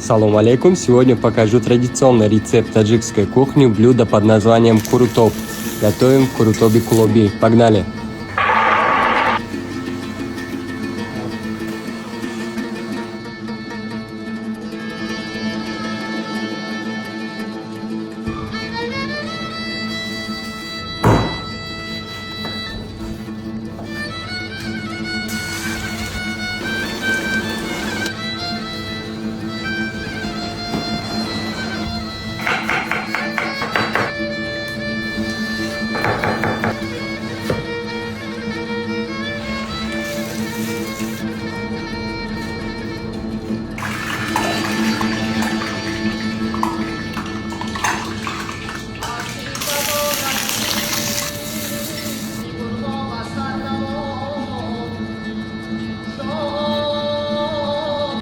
Салом алейкум! Сегодня покажу традиционный рецепт таджикской кухни, блюдо под названием курутоб. Готовим курутоби кулоби. Погнали!